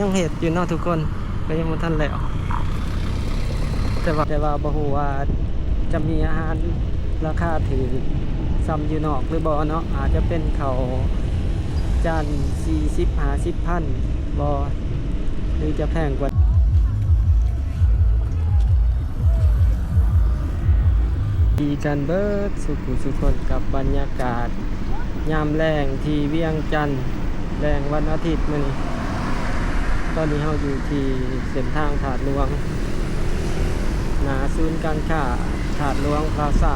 ຍັງເຮັດຢູ່ເນາະທຸກຄົນ ກໍຍັງບໍ່ທັນແລ້ວ ແຕ່ວ່າ ແຕ່ວ່າບໍ່ຮູ້ວ່າຈະມີອາຫານລາຄາຖືກສ່ຳຢູ່ນອກຫຼືບໍ່ເນາະ ອາດຈະເປັນເຂົ້າຈານສີ່ສິບ ຫ້າສິບພັນບໍ່ ຫຼືຈະແພງກວ່າ. ດີກັນເບີດສູ່ຜູ້ສູ່ຄົນກັບບັນຍາກາດຍາມແລງທີ່ວຽງຈັນ ແລງວັນອາທິດມື້ນີ້. ຕອນນີ້ເຮົາຢູ່ທີ່ເສັ້ນທາງທາດຫຼວງ ໜ້າສູນການຄ້າທາດຫຼວງພລາຊາ.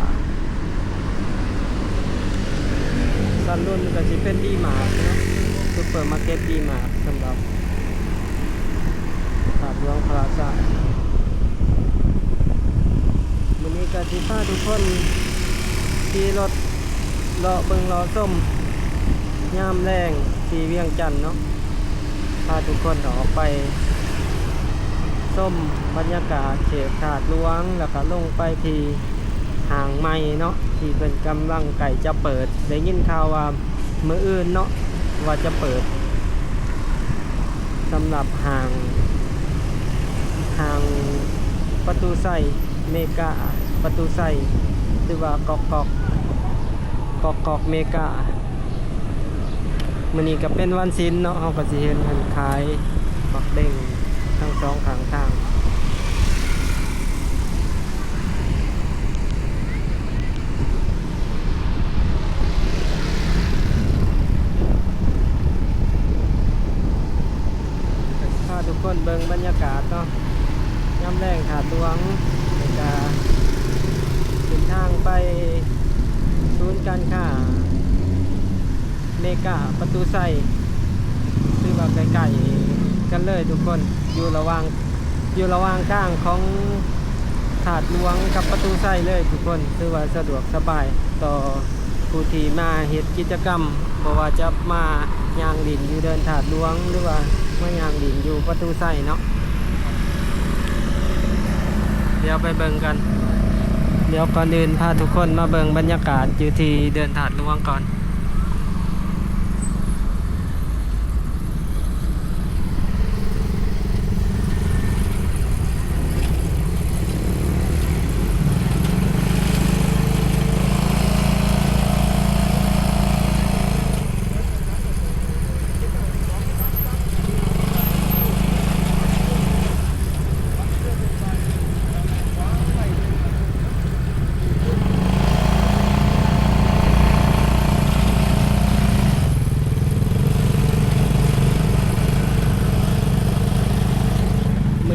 ສັນລຸນກໍຊິເປັນດີມາດເນາະ ຊຸບເປີມາເກັດດີມາດ ສຳລັບທາດຫຼວງພລາຊາ. ມື້ນີ້ກໍຊິພາທຸກຄົນຂີ່ລົດເລາະເບິ່ງເລາະຊົມຍາມແລງທີ່ວຽງຈັນເນາະ ພາທຸກຄົນອອກໄປຊົມບັນຍາກາດເຂດທາດຫຼວງ ແລ້ວກໍລົງໄປທີ່ ຫ້າງໃໝ່ເນາະ ທີ່ເພິ່ນກຳລັງໃກ້ຈະເປີດ ໄດ້ຍິນຂ່າວວ່າມື້ອື່ນເນາະ ວ່າຈະເປີດ ສຳລັບຫ້າງ ຫ້າງປະຕູໄຊເມກາ ປະຕູໄຊ ຫຼືວ່າກອກກອກ ກອກກອກເມກາ. ມື້ນີ້ກໍເປັນວັນສິນເນາະ ເຮົາກໍຊິເຫັນເພິ່ນຂາຍໝາກເບັງທັງສອງຂ້າງທາງ. ພາທຸກຄົນເບິ່ງບັນຍາກາດເນາະ ຍາມແລງທາດຫຼວງ ແລ້ວກະເສັ້ນທາງໄປສູນການຄ້າເມກາປະຕູໄຊ ຖືວ່າໃກ້ໆກັນເລີຍທຸກຄົນ ຢູ່ລະຫວ່າງ ຢູ່ລະຫວ່າງກາງຂອງທາດຫຼວງກັບປະຕູໄຊເລີຍທຸກຄົນ ຖືວ່າສະດວກສະບາຍຕໍ່ ຜູ້ທີ່ມາເຮັດກິດຈະກຳ ບໍ່ວ່າຈະມາຍ່າງຫຼິ້ນຢູ່ເດີ່ນທາດຫຼວງ ຫຼືວ່າມາຍ່າງຫຼິ້ນຢູ່ປະຕູໄຊເນາະ ດຽວໄປເບິ່ງກັນ. ດຽວກ່ອນອື່ນພາທຸກຄົນມາເບິ່ງບັນຍາກາດຢູ່ທີ່ເດີ່ນທາດຫຼວງກ່ອນ.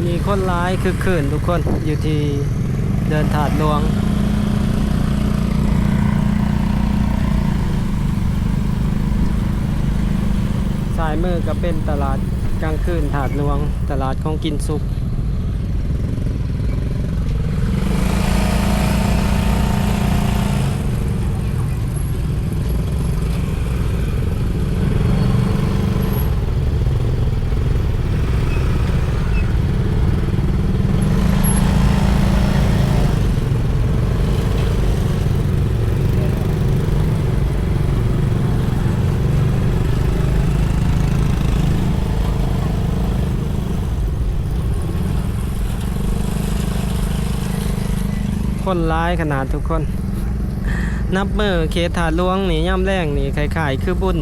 ມື້ນີ້ຄົນຫຼາຍຄຶກຄື້ນທຸກຄົນ ຢູ່ທີ່ເດີ່ນທາດຫຼວງ. ຊ້າຍມືກໍເປັນຕະຫຼາດກາງຄືນທາດຫຼວງ ຕະຫຼາດຂອງກິນສຸກ. ຄົນຫຼາຍຂະໜາດທຸກຄົນ ນັບມື້ເຂດທາດຫຼວງນີ້ ຍາມແລງນີ້ຄ້າຍໆຄືບຸນ.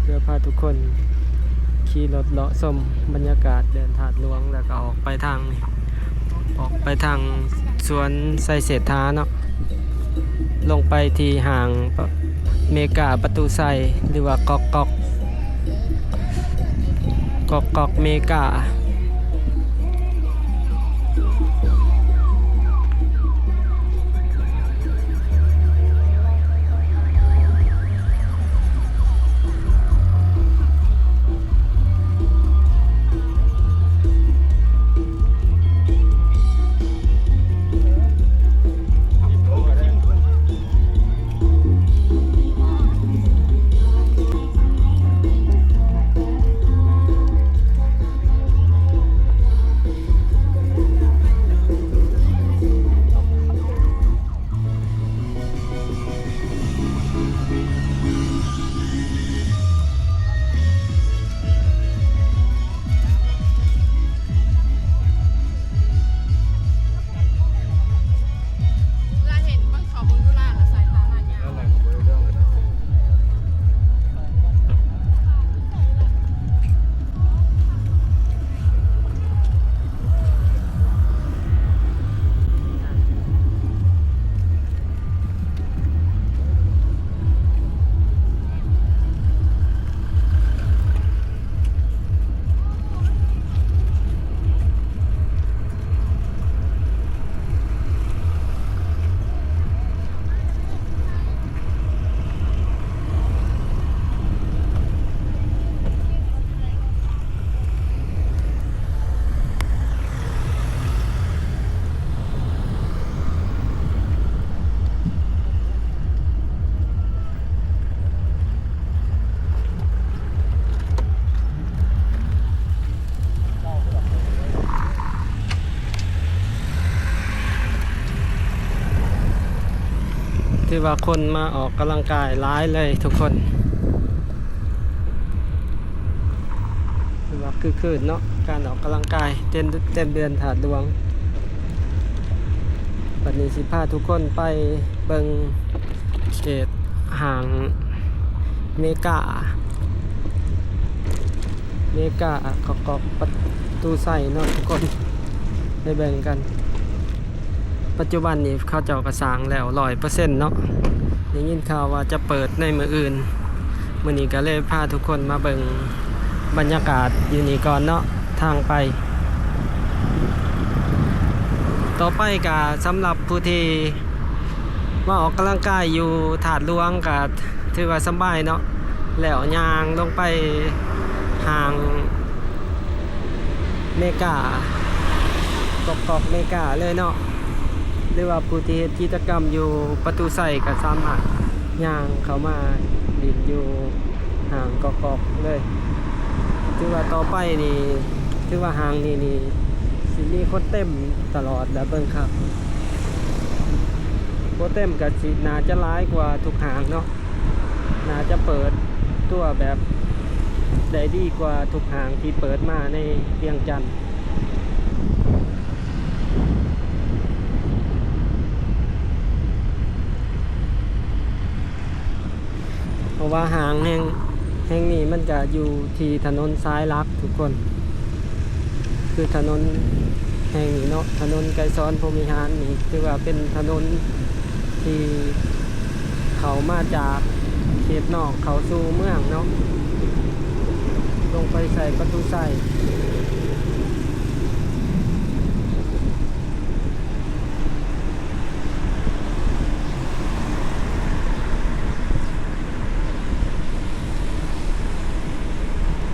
ເພື່ອພາທຸກຄົນຂີ່ລົດເລາະຊົມບັນຍາກາດເດີ່ນທາດຫຼວງ ແລ້ວກໍອອກໄປທາງນີ້ ອອກໄປທາງສວນໄຊເສດຖາເນາະ ລົງໄປທີ່ຫ້າງເມກາປະຕູໄຊ ຫຼືວ່າກອກກອກ ກອກກອກເມກາ. ໂອ້ ຖືວ່າຄົນມາອອກກຳລັງກາຍຫຼາຍເລີຍທຸກຄົນ. ຖືວ່າຄຶກຄື້ນເນາະ ການອອກກຳລັງກາຍເຕັມ ເຕັມເດືອນທາດຫຼວງ. ບັດນີ້ຊິພາທຸກຄົນໄປເບິ່ງເຂດຫ້າງເມກາ ເມກາ ກອກໆ ປະຕູໄຊເນາະທຸກຄົນ ໄປເບິ່ງກັນ. ປັດຈຸບັນນີ້ເຂົາເຈົ້າກໍສ້າງແລ້ວຮ້ອຍເປີເຊັນເນາະ ໄດ້ຍິນຂ່າວວ່າຈະເປີດໃນມື້ອື່ນ. ມື້ນີ້ກໍເລີຍພາທຸກຄົນມາເບິ່ງບັນຍາກາດຢູ່ນີ້ກ່ອນເນາະ ທາງໄປ. ຕໍ່ໄປກໍສຳລັບຜູ້ທີ່ມາອອກກຳລັງກາຍຢູ່ທາດຫຼວງກໍຖືວ່າສະບາຍເນາະ ແລ້ວຍ່າງລົງໄປຫ້າງ ເມກາ ກອກໆ ເມກາເລີຍເນາະ ຫຼືວ່າຜູ້ທີ່ເຮັດກິດຈະກຳຢູ່ປະຕູໄຊກໍສາມາດຍ່າງເຂົ້າມາຫຼິ້ນຢູ່ຫ້າງກອກໆ ເລີຍ. ຖືວ່າຕໍ່ໄປນີ້ ຖືວ່າຫ້າງນີ້ນີ້ຊິມີຄົນເຕັມຕະຫຼອດແຫຼະ ເບິ່ງຄັກ ຄົນເຕັມກໍຊິໜ້າຈະຫຼາຍກວ່າທຸກຫ້າງເນາະ. ໜ້າຈະເປີດຕົວແບບໄດ້ດີກວ່າທຸກຫ້າງທີ່ເປີດມາໃນວຽງຈັນ ເພາະວ່າຫ້າງແຫ່ງ ແຫ່ງນີ້ມັນກະຢູ່ທີ່ຖະໜົນສາຍຫຼັກທຸກຄົນ. ຄືຖະໜົນແຫ່ງນີ້ເນາະ ຖະໜົນໄກສອນພົມວິຫານນີ້ ຖືວ່າເປັນຖະໜົນທີ່ເຂົ້າມາຈາກເຂດນອກເຂົ້າສູ່ເມືອງເນາະ ລົງໄປໃສ່ປະຕູໄຊ.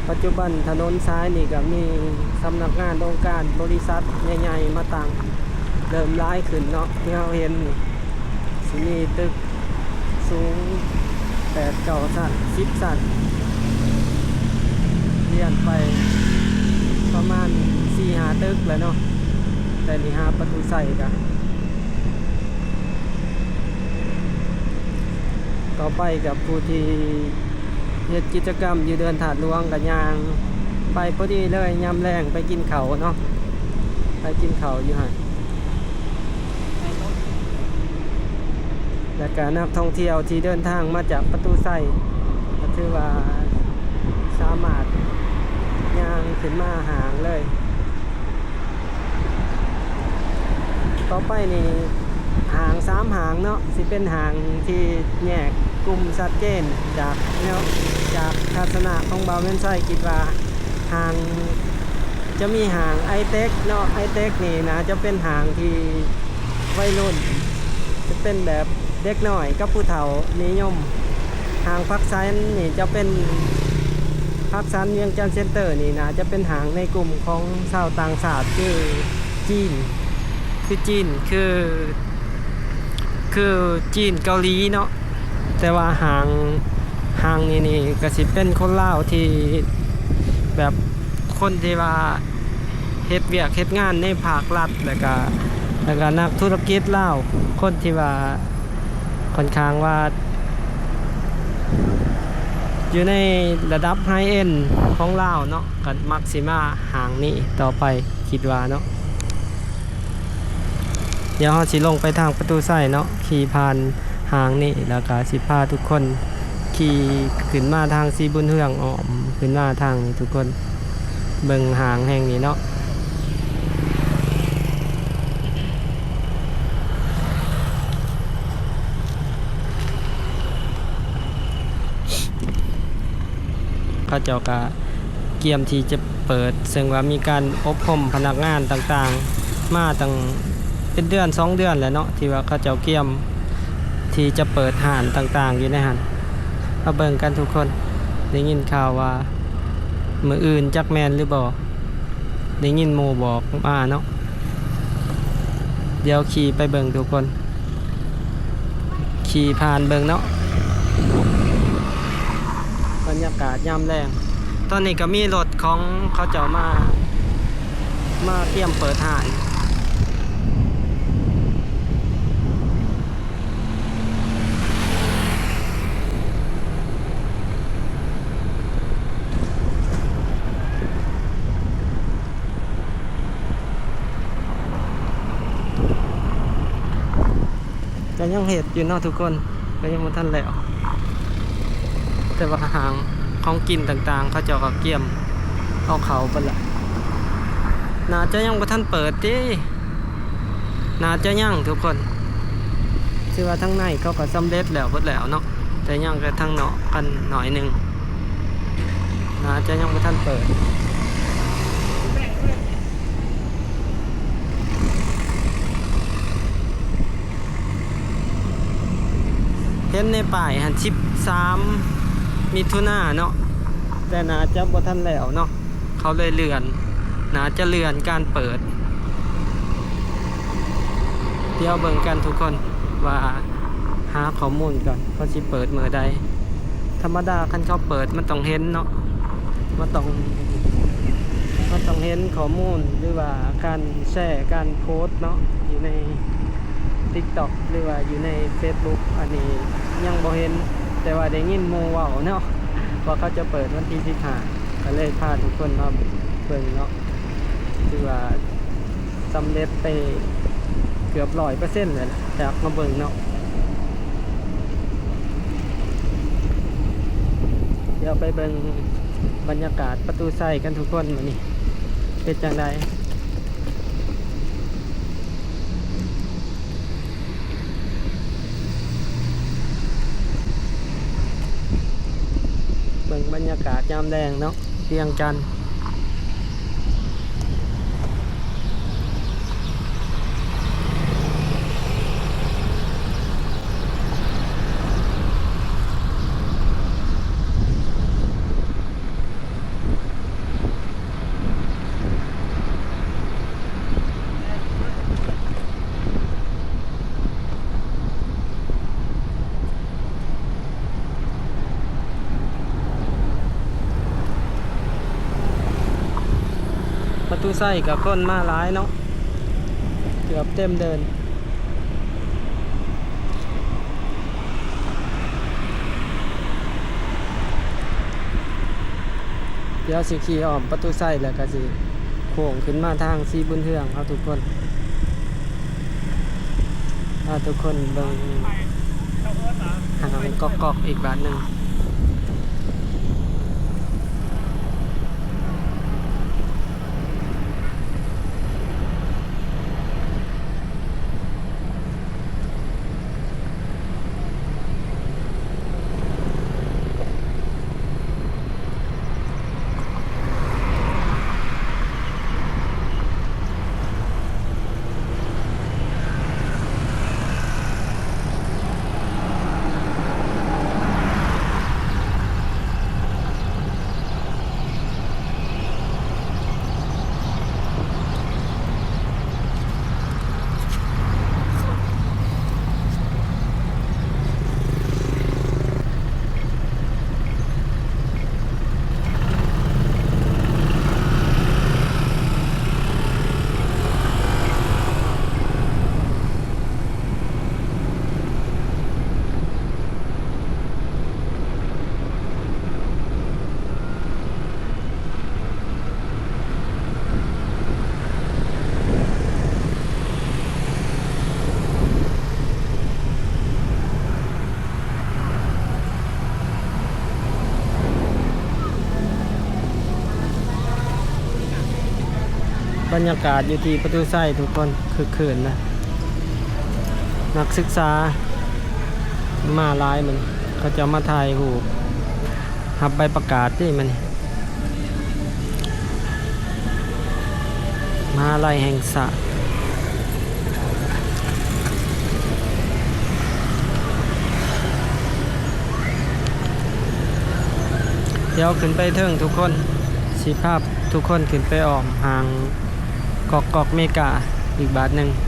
ປັດຈຸບັນຖະໜົນສາຍນີ້ກໍມີສຳນັກງານ ອົງການ ບໍລິສັດໃຫຍ່ໆ ມາຕັ້ງເລີ່ມຫຼາຍຂຶ້ນເນາະ ທີ່ເຮົາເຫັນນີ້ ຊິມີຕຶກສູງແປດເກົ້າຊັ້ນ ສິບຊັ້ນ ລຽນໄປປະມານສີ່ຫ້າຕຶກແລ້ວເນາະ ແຕ່ນີ້ຫາປະຕູໄຊກະ ຕໍ່ໄປກັບຜູ້ທີ່ເຮັດກິດຈະກຳຢູ່ເດີ່ນທາດຫຼວງກໍຍ່າງໄປພໍດີເລີຍ ຍາມແລງໄປກິນເຂົ້າເນາະ ໄປກິນເຂົ້າຢູ່ຫັ້ນ. ແລ້ວກະນັກທ່ອງທ່ຽວທີ່ເດີນທາງມາຈາກປະຕູໄຊ ກໍຖືວ່າສາມາດຍ່າງຂຶ້ນມາຫ້າງເລີຍ. ຕໍ່ໄປນີ້ຫ້າງສາມຫ້າງເນາະ ຊິເປັນຫ້າງທີ່ແຍກກຸ່ມຊັດເຈນຈາກແນວ ຈາກທັດສະນະຂອງບ່າວແມ່ນໄຊ ຄິດວ່າຫ້າງ ຈະມີຫ້າງໄອເຕັກເນາະ ໄອເຕັກນີ້ໜ້າຈະເປັນຫ້າງທີ່ໄວລຸ້ນ ຈະເປັນແບບເດັກນ້ອຍກັບຜູ້ເຖົ້ານິຍົມ. ຫ້າງພັກສັນນີ້ຈະເປັນ ພັກສັນວຽງຈັນເຊັນເຕີນີ້ໜ້າຈະເປັນຫ້າງໃນກຸ່ມຂອງຊາວຕ່າງຊາດ ຄືຈີນ ຄືຈີນ ຄື ຄືຈີນເກົາຫຼີເນາະ. ແຕ່ວ່າຫ້າງ ຫ້າງນີ້ນີ້ກໍຊິເປັນຄົນລາວທີ່ແບບ ຄົນທີ່ວ່າເຮັດວຽກເຮັດງານໃນພາກລັດ ແລ້ວກະ ແລ້ວກະນັກທຸລະກິດລາວ ຄົນທີ່ວ່າຂ້ອນຂ້າງວ່າຢູ່ໃນລະດັບໄຮເອັນຂອງລາວເນາະ ກໍມັກຊິມາຫ້າງນີ້ຕໍ່ໄປ ຄິດວ່າເນາະ. ດຽວເຮົາຊິລົງໄປທາງປະຕູໄຊເນາະ ຂີ່ຜ່ານຫ້າງນີ້ ແລ້ວກະຊິພາທຸກຄົນຂີ່ຂຶ້ນມາທາງສີບຸນເຮືອງ ອ້ອມຂຶ້ນມາທາງນີ້ທຸກຄົນ ເບິ່ງຫ້າງແຫ່ງນີ້ເນາະ. ເຂົາເຈົ້າກະກຽມທີ່ຈະເປີດ ເຊິ່ງວ່າມີການອົບຮົມພະນັກງານຕ່າງໆ ມາຕັ້ງເປັນເດືອນສອງເດືອນແລ້ວເນາະ ທີ່ວ່າເຂົາເຈົ້າກຽມທີ່ຈະເປີດຮ້ານຕ່າງໆຢູ່ໃນຫັ້ນ. ມາເບິ່ງກັນທຸກຄົນ ໄດ້ຍິນຂ່າວວ່າມື້ອື່ນ ຈັກແມ່ນຫຼືບໍ່ ໄດ້ຍິນໝູ່ບອກມາເນາະ. ດຽວຂີ່ໄປເບິ່ງທຸກຄົນ ຂີ່ຜ່ານເບິ່ງເນາະ ບັນຍາກາດຍາມແລງ. ຕອນນີ້ກໍມີລົດຂອງເຂົາເຈົ້າມາ ມາກຽມເປີດຮ້ານ. ຍັງເຮັດຢູ່ເນາະທຸກຄົນ ກໍຍັງບໍ່ທັນແລ້ວ ແຕ່ວ່າຫ້າງຂອງກິນຕ່າງໆ ເຂົາເຈົ້າກໍກຽມເອົາເຂົ້າເບິດລະ. ໜ້າຈະຍັງບໍ່ທັນເປີດຕິ ໜ້າຈະຍັງທຸກຄົນ. ຖືວ່າທາງໃນເຂົາກໍສຳເລັດແລ້ວເບິດແລ້ວເນາະ ແຕ່ຍັງແຕ່ທາງນອກອັນໜ້ອຍໜຶ່ງ ໜ້າຈະຍັງບໍ່ທັນເປີດ. ເຫັນໃນປ້າຍຫັ້ນ ສິບສາມ ມິຖຸນາເນາະ ແຕ່ໜ້າຈະບໍ່ທັນແລ້ວເນາະ ເຂົາເລີຍເລື່ອນ ໜ້າຈະເລື່ອນການເປີດ. ດຽວເບິ່ງກັນທຸກຄົນ ວ່າຫາຂໍ້ມູນກ່ອນ ເຂົາຊິເປີດມື້ໃດ. ທຳມະດາຄັນເຂົາເປີດມັນຕ້ອງເຫັນເນາະ ມັນຕ້ອງ ມັນຕ້ອງເຫັນຂໍ້ມູນ ຫຼືວ່າການແຊ ການໂພສເນາະ ຢູ່ໃນ TikTok ຫຼືວ່າຢູ່ໃນ Facebook. ອັນນີ້ຍັງບໍ່ເຫັນ ແຕ່ວ່າໄດ້ຍິນໝູ່ເວົ້າເນາະ ວ່າເຂົາຈະເປີດວັນທີສິບຫ້າ ກໍເລີຍພາທຸກຄົນມາເບິ່ງເນາະ. ຖືວ່າສຳເລັດໄປເກືອບຮ້ອຍເປີເຊັນແລ້ວ ຈາກມາເບິ່ງເນາະ. ດຽວໄປເບິ່ງບັນຍາກາດປະຕູໄຊກັນທຸກຄົນ ມື້ນີ້ເປັນຈັ່ງໃດ. ເບິ່ງບັນຍາກາດຍາມແລງເນາະ ວຽງຈັນ. ປະຕູໄຊກໍຄົນມາຫຼາຍເນາະ ເກືອບເຕັມເດີ່ນ. ດຽວຊິຂີ່ອ້ອມປະຕູໄຊ ແລ້ວກໍຊິໂຄ້ງຂຶ້ນມາທາງສີບຸນເຮືອງເຮົາທຸກຄົນ. ພາທຸກຄົນເບິ່ງຫ້າງກອກໆ ອີກບາດໜຶ່ງ. ບັນຍາກາດຢູ່ທີ່ປະຕູໄຊທຸກຄົນ ຄຶກຄື້ນນະ ນັກສຶກສາມາຫຼາຍມື້ນີ້ ເຂົາເຈົ້າມາຖ່າຍຮູບ ຮັບໃບປະກາດເດ້ມື້ນີ້ ມະຫາໄລແຫ່ງຊາດ. ດຽວຂຶ້ນໄປເທິງທຸກຄົນ ຊິພາທຸກຄົນຂຶ້ນໄປອ້ອມຫ້າງກອກໆ ເມກາອີກບາດໜຶ່ງ. ເ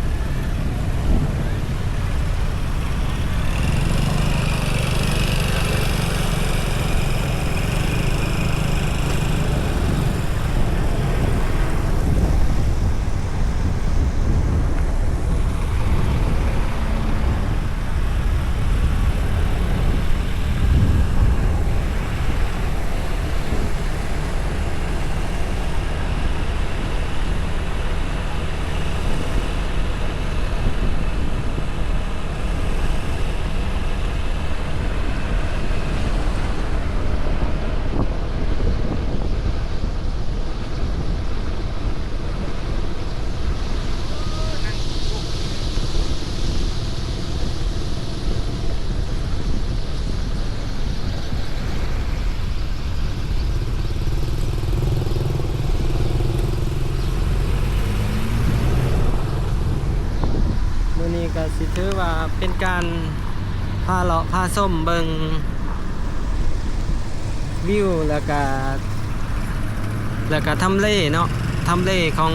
ເປັນການພາເລາະພາຊົມເບິ່ງວິວ ແລ້ວກະ ແລ້ວກະທຳເລເນາະ, ທຳເລຂອງ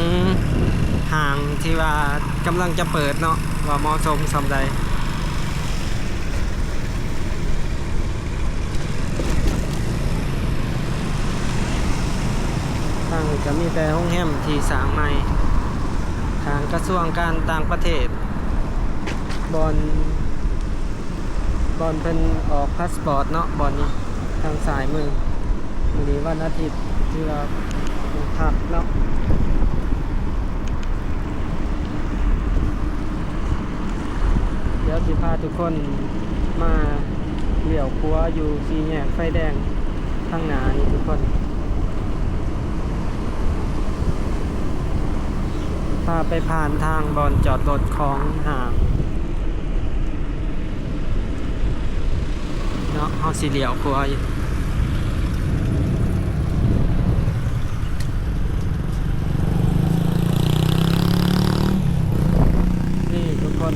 ຫ້າງທີ່ວ່າກຳລັງຈະເປີດເນາະ ວ່າເໝາະສົມສ່ຳໃດ. ທາງນີ້ກະມີແຕ່ໂຮງແຮມທີ່ສ້າງໃໝ່ ທາງກະຊວງການຕ່າງປະເທດ ບ່ອນ ບ່ອນເພິ່ນອອກພາສປອດເນາະ ບ່ອນນີ້ ທາງຊ້າຍມື. ມື້ນີ້ວັນອາທິດ ຖືວ່າພັກເນາະ. ດຽວຊິພາທຸກຄົນມາລ້ຽວຂວາຢູ່ສີ່ແຍກໄຟແດງທາງໜ້ານີ້ທຸກຄົນ. ພາໄປຜ່ານທາງບ່ອນຈອດລົດຂອງຫ້າງເນາະ, ເຮົາຊິລ້ຽວຂວາຢູ່. ນີ້ທຸກຄົນ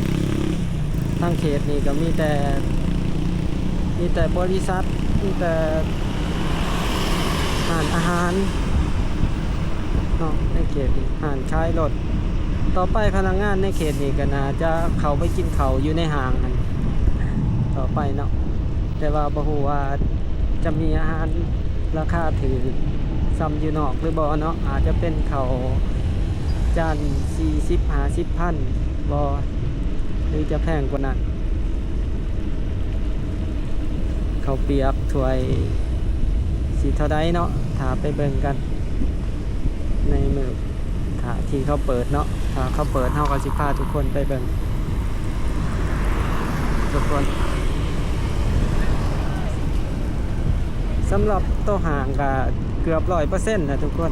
ທາງເຂດນີ້ກໍມີແຕ່ ມີແຕ່ບໍລິສັດ ມີແຕ່ຮ້ານອາຫານເນາະ ໃນເຂດນີ້ ຮ້ານຂາຍລົດ. ຕໍ່ໄປພະນັກງານໃນເຂດນີ້ກໍໜ້າຈະເຂົ້າໄປກິນເຂົ້າຢູ່ໃນຫ້າງຫັ້ນຕໍ່ໄປເນາະ, ແຕ່ວ່າບໍ່ຮູ້ວ່າຈະມີອາຫານ ລາຄາຖືກສ່ຳຢູ່ນອກຫຼືບໍ່ເນາະ, ອາດຈະເປັນເຂົ້າຈານສີ່ສິບຫ້າສິບພັນບໍ່ ຫຼືຈະແພງກວ່ານັ້ນ, ເຂົ້າປຽກຖ້ວຍຊິເທົ່າໃດເນາະ, ຖ້າໄປເບິ່ງກັນໃນມື້ ຖ້າທີ່ເຂົາເປີດເນາະ, ຖ້າເຂົາເປີດເຮົາກໍຊິພາທຸກຄົນໄປເບິ່ງທຸກຄົນ. ສຳລັບໂຕຫ້າງກໍເກືອບຮ້ອຍເປີເຊັນແລ້ວທຸກຄົນ,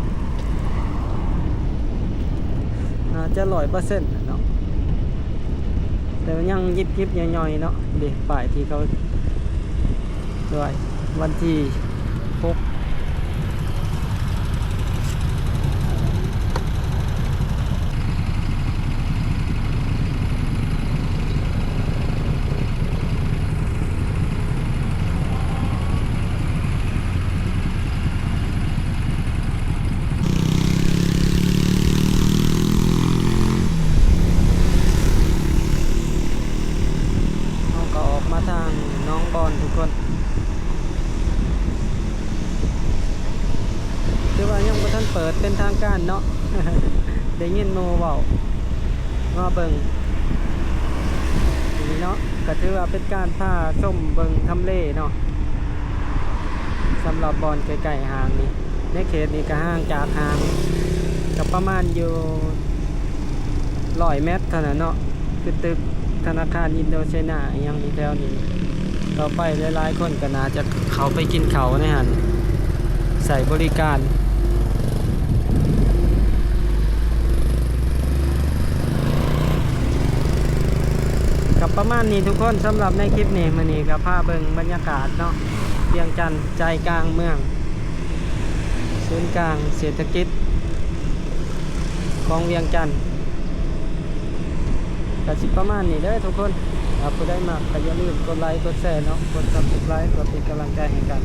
ໜ້າຈະຮ້ອຍເປີເຊັນແລ້ວເນາະ, ແຕ່ວ່າຍັງຢິບໆຍ່ອຍໆເນາະ, ເດ ປ້າຍທີ່ເຂົາ ດ້ວຍ ວັນທີຫົກ ເຮົາກໍອອກມາທາງໜອງບອນທຸກຄົນ. ຖືວ່າຍັງບໍ່ທັນເປີດເປັນທາງການເນາະ, ໄດ້ຍິນໝູ່ເວົ້າ ມາເບິ່ງນີ້ເນາະ, ກໍຖືວ່າເປັນການພາຊົມເບິ່ງທຳເລເນາະ. ສຳລັບບ່ອນໃກ້ໆຫ້າງນີ້ ໃນເຂດນີ້ກໍຫ່າງຈາກຫ້າງກໍປະມານຢູ່ ຮ້ອຍແມັດເທົ່ານັ້ນເນາະ, ຄືຕຶກທະນາຄານອິນໂດໄຊນາອີ່ຫຍັງຢູ່ແຖວນີ້. ຕໍ່ໄປຫຼາຍໆຄົນກໍໜ້າຈະເຂົ້າໄປກິນເຂົ້າໃນຫັ້ນ ໃຊ້ບໍລິການ. ກໍປະມານນີ້ທຸກຄົນ, ສຳລັບໃນຄລິບນີ້ ມື້ນີ້ກໍພາເບິ່ງບັນຍາກາດເນາະ ວຽງຈັນໃຈກາງເມືອງ ສູນກາງເສດຖະກິດຂອງວຽງຈັນ ກໍຊິປະມານນີ້ເດີທຸກຄົນ. ຖ້າຜູ້ໃດມັກກໍຢ່າລືມກົດໄລກົດແຊເນາະ, ກົດ Subscribe ເພື່ອເປັນກຳລັງໃຈໃຫ້ກັນ.